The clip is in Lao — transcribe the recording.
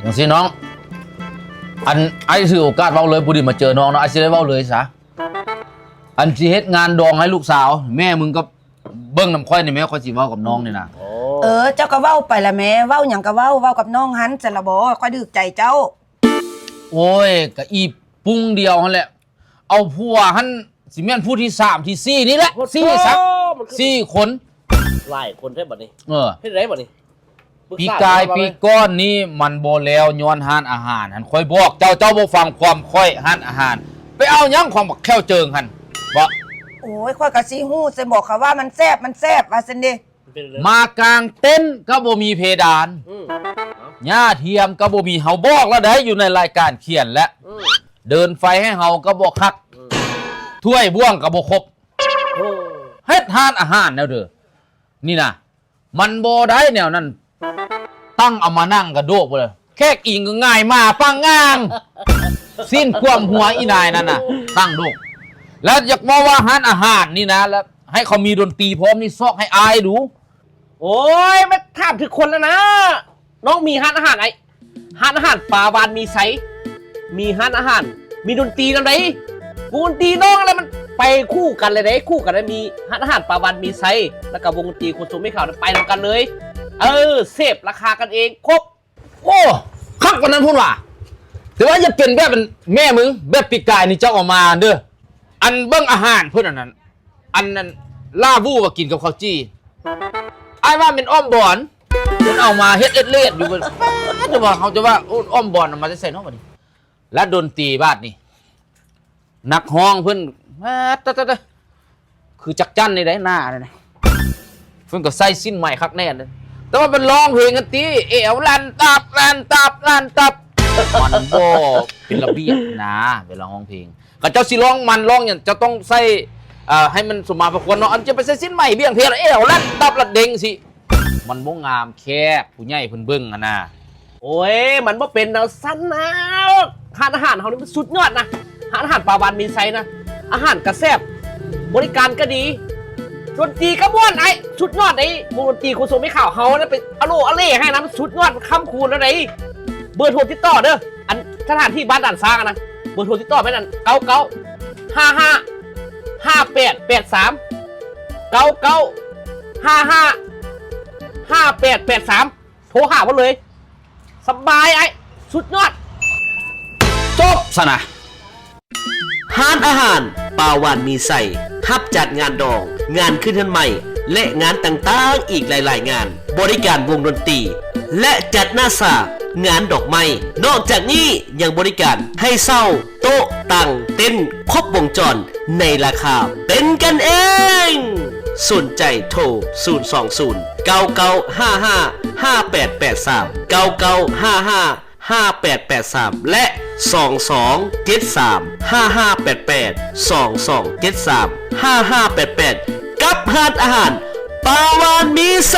ຈັ່ງຊີ້ນ້ອງ ອັນ ອ້າຍຖືໂອກາດເວົ້າເລີຍ ພໍດີມາເຈີນ້ອງເນາະ ອ້າຍຊິໄດ້ເວົ້າເລີຍຊະ. ອັນຊິເຮັດງານດອງໃຫ້ລູກສາວ ແມ່ມຶງກໍເບິ່ງນຳຂ້ອຍນີ້ແມ່ ຂ້ອຍຊິເວົ້າກັບນ້ອງນີ້ນະ. ໂອ້ ເອີ ເຈົ້າກໍເວົ້າໄປລະແມ່ ເວົ້າຫຍັງກໍເວົ້າ ເວົ້າກັບນ້ອງຫັ້ນຊັ້ນລະບໍ ຂ້ອຍຖືກໃຈເຈົ້າ. ໂອ້ຍ ກະອີ່ປຸ້ງດຽວຫັ້ນແຫຼະ ເອົາຜົວຫັ້ນ ຊິແມ່ນຜູ້ທີສາມທີສີ່ນີ້ແຫຼະ ສີ່ຊະ ໂອ້ ມັນຄື ສີ່ຄົນ ຫຼາຍຄົນແທ້ບັດນີ້. ເອີ ເຮັດໃດບັດນີ້? ປີກາຍປີກ່ອນນີ້ມັນບໍ່ແລ້ວ ຍ້ອນຮ້ານອາຫານຫັ້ນ ຂ້ອຍບອກເຈົ້າ ເຈົ້າບໍ່ຟັງຄວາມຂ້ອຍ ຮ້ານອາຫານ ໄປເອົາຫຍັງຂອງບັກແຂ້ວເຈີງຫັ້ນບໍ? ໂອ້ຍ ຂ້ອຍກໍຊິຮູ້ຊັ້ນບໍ ເຂົາວ່າມັນແຊບ ມັນແຊບວ່າຊັ້ນເດ. ມາກາງເຕັນກໍບໍ່ມີເພດານ ອືມ ຫຍ້າທຽມກໍບໍ່ມີ ເຮົາບອກແລ້ວໃດ໋ ຢູ່ໃນລາຍການຂຽນແຫຼະ ອືມ ເດີນໄຟໃຫ້ເຮົາກໍບໍ່ຄັກ ອືມ ຖ້ວຍບ່ວງກໍບໍ່ຄົບ ໂອ້ ເຮັດຮ້ານອາຫານແນວເດີ ນີ້ນະ ມັນບໍ່ໄດ້ແນວນັ້ນ ຕັ້ງເອົາມານັ່ງກະໂດກພຸ້ນລະ ແຂກອີງກໍຫງາຍໝາປາງງາງ ຊີ້ນຂວ້ຳຫົວອີ່ນາຍນັ້ນນະ ຕັ້ງໂດກ. ແລ້ວຢາກເວົ້າວ່າຮ້ານອາຫານນີ້ນະ ແລ້ວໃຫ້ເຂົາມີດົນຕີພ້ອມນີ້ ຊອກໃຫ້ອ້າຍດູ. ໂອ້ຍ ມາຖາມຖືກຄົນແລ້ວນະ ນ້ອງມີຮ້ານອາຫານ ໄອ້ ຮ້ານອາຫານປາວານມີໄຊ ມີຮ້ານອາຫານ ມີດົນຕີນຳໃດ໋ ວົງດົນຕີນ້ອງລະມັນໄປຄູ່ກັນເລີຍເດ້ ຄູ່ກັນເລີຍ ມີຮ້ານອາຫານປາວານມີໄຊ ແລ້ວກໍວົງດົນຕີຄົນຊົງເມຂາວ ໄປນຳກັນເລີຍ ເອີ ເສບລາຄາກັນເອງ ຄົບ. ໂອ້ ຄັກປານນັ້ນພຸ້ນຫວາ ແຕ່ວ່າຢ່າເປັນແບບແມ່ມຶງ ແບບປີກາຍນີ້ເຈົ້າເອົາມາເດີ ອັນເບິ່ງອາຫານເພິ່ນອັນນັ້ນ ອັນນັ້ນ ລາວູວ່າກິນກັບເຂົ້າຈີ່ ອ້າຍວ່າແມ່ນອ້ອມບອນ ເພິ່ນເອົາມາເຮັດເອດເລດຢູ່ ແຕ່ວ່າເຮົາຈະວ່າ ໂອ້ ອ້ອມບອນເອົາມາແຕ່ໃສເນາະບັດນີ້ ແລະດົນຕີບາດນີ້ ນັກຮ້ອງເພິ່ນ ຕະ ຕະ ຕະ ຄືຈັກຈັ່ນນີ້ໄດ໋ ໜ້ານີ້ນະ ເພິ່ນກໍໃສ່ສິ້ນໄໝຄັກແນ່ເດ້ ແຕ່ວ່າເພິ່ນຮ້ອງເພງກັນຕິ ແອວລັ່ນຕັບ ລັ່ນຕັບ ລັ່ນຕັບ ມັນບໍ່ເປັນລະບຽບນະ ເວລາຮ້ອງເພງ ຄັນເຈົ້າຊິຮ້ອງມັນຮ້ອງຫຍັງ ເຈົ້າຕ້ອງໃສ່ ເອີ ໃຫ້ມັນສົມມາພະຄວນເນາະ ອັນຈະໄປໃສ່ສິ້ນໄໝບ່ຽງເພງ ແອວລັ່ນຕັບ ລະເດັງຊິ ມັນບໍ່ງາມ ແຂກຜູ້ໃຫຍ່ເພິ່ນເບິ່ງຫັ້ນນະ. ໂອ້ຍ ມັນບໍ່ເປັນແນວຊັ້ນນາ ຮ້ານອາຫານເຮົານີ້ມັນສຸດຍອດນະ ຮ້ານອາຫານປາວານມີໄຊນະ ອາຫານກະແຊບ ບໍລິການກະດີ ດົນຕີກະມ່ວນ ອ້າຍ ສຸດຍອດເດ້ ວົງດົນຕີຄົນຊົງເມຂາວເຮົານະ ໄປອະໂລອະເລໃຫ້ນະ ມັນສຸດຍອດ ມັນຄ້ຳຄູນແລ້ວເດ້. ເບີໂທຕິດຕໍ່ເດີ ອັນສະຖານທີ່ບ້ານດ່ານຊ້າງນະ ເບີໂທຕິດຕໍ່ແມ່ນອັນ ເກົ້າເກົ້າ ຫ້າຫ້າ ຫ້າແປດແປດສາມ ເກົ້າເກົ້າ ຫ້າຫ້າ ຫ້າແປດແປດສາມ ໂທຫາເພິ່ນເລີຍ ສະບາຍອ້າຍ ສຸດຍອດ ຈົບຊະນະ. ຮ້ານອາຫານປາວານມີໄຊ ຮັບຈັດງານດອງ, ງານຂຶ້ນເຮືອນໃໝ່ ແລະ ງານຕ່າງໆອີກຫຼາຍໆງານ, ບໍລິການວົງດົນຕີ ແລະ ຈັດໜ້າສາ, ງານດອກໄມ້. ນອກຈາກນີ້ຍັງບໍລິການໃຫ້ເຊົ່າໂຕະ, ຕັ່ງ, ເຕັນ ຄົບວົງຈອນ ໃນລາຄາເປັນກັນເອງ. ສົນໃຈໂທ ສູນສອງສູນ ເກົ້າເກົ້າຫ້າຫ້າ ຫ້າແປດແປດສາມ ເກົ້າເກົ້າຫ້າຫ້າ ຫ້າແປດແປດສາມ ແລະ ສອງສອງເຈັດສາມ ຫ້າຫ້າແປດແປດ ສອງສອງເຈັດສາມ ຫ້າຫ້າແປດແປດ ກັບຮ້ານອາຫານປາວານມີໄຊ.